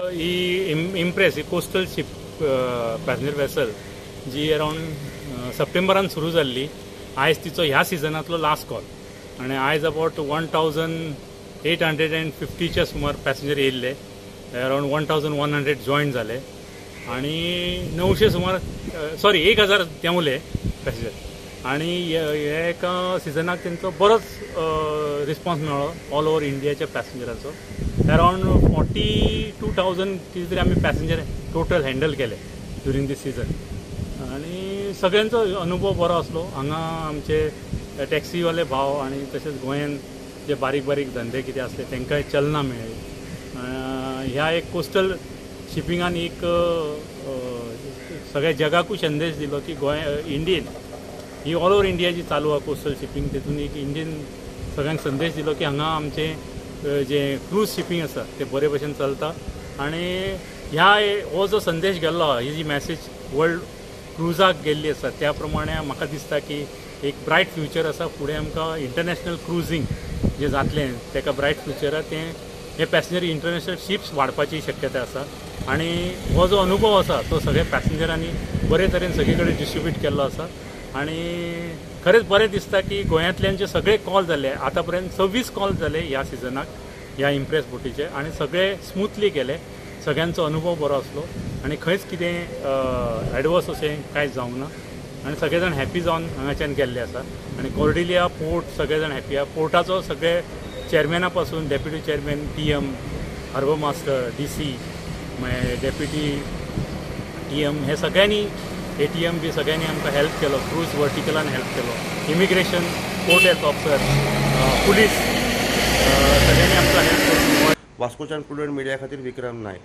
ही impress ही coastal ship passenger vessel जी around सप्टेंबरान सुरू जाल्ली, आयज तिचो ह्या सिजनांतलो लास्ट कॉल आनी आयज अबावट 1850च्या सुमार पॅसेंजर येयल्ले. अरावंड 1100 जॉयन जाले आनी 900 सुमार, सॉरी, 1000 देंवले पॅसेंजर. आनी हे एका सिजनाक तेंचो बरोच रिस्पॉन्स मेळ्ळो ऑल ओवर इंडियाच्या पॅसेंजरांचो. अरावंड 42,000 कितें तरी आमी पॅसेंजर टोटल हँडल केले ड्युरींग दीस सिजन आनी सगळ्यांचो अनुभव बरो आसलो. हांगा आमचे टॅक्सीवाले भाव आनी तशेंच गोंयान जे बारीक बारीक धंदे कितें आसले तांकांय चलना मेळ्ळी. ह्या एक कोस्टल शिपिंगान एक सगळ्या जगाकूय संदेश दिलो की गोंय इंडियन ही ऑल ओवर इंडिया जी चालू आहा कोस्टल शिपींग, तेतून एक इंडियन सगळ्यांक संदेश दिलो की हांगा आमचें जें क्रूज शिपींग आसा तें बरे भशेन चलता. आनी ह्या हो जो संदेश गेल्लो आहा, ही जी मॅसेज वर्ल्ड क्रुजाक गेल्ली आसा, त्या प्रमाणे म्हाका दिसता की एक ब्रायट फ्युचर आसा फुडें. आमकां इंटरनॅशनल क्रुजींग जें जातलें तेका ब्रायट फ्युचर आहा. तें हे पॅसेंजर इंटरनॅशनल शिप्स वाडपाची शक्यताय आसा आनी हो जो अनुभव आसा तो सगळ्या पॅसेंजरांनी बरे तरेन सगळे कडेन डिस्ट्रिब्यूट केल्लो आसा. आनी खरेंच बरें दिसता की गोंयांतल्यान जे सगळे कॉल जाले, आतां पर्यंत 26 कॉल जाले ह्या सिजनाक ह्या इम्प्रेस बोटीचे आनी सगळे स्मुथली गेले. सगळ्यांचो अनुभव बरो आसलो आनी खंयच कितें एडवर्स अशें कांयच जावंक ना आनी सगळे जाण हॅपी जावन हांगाच्यान गेल्ले आसा. आनी कॉर्डिलिया पोर्ट सगळे जाण हॅपी आहा. पोर्टाचो सगळे चेअरमॅना पासून deputy chairman, TM, harbour master, DC, मागीर डेप्युटी TM, हे सगळ्यांनी, ATM बी सगळ्यांनी आमकां हेल्प केलो. क्रूज वर्टिकलान हेल्प केलो, immigration, port health officer, police, सगळ्यांनी आमकां हेल्प करून वास्कोच्यान प्रुडंट मिडिया खातीर विक्रम नायक.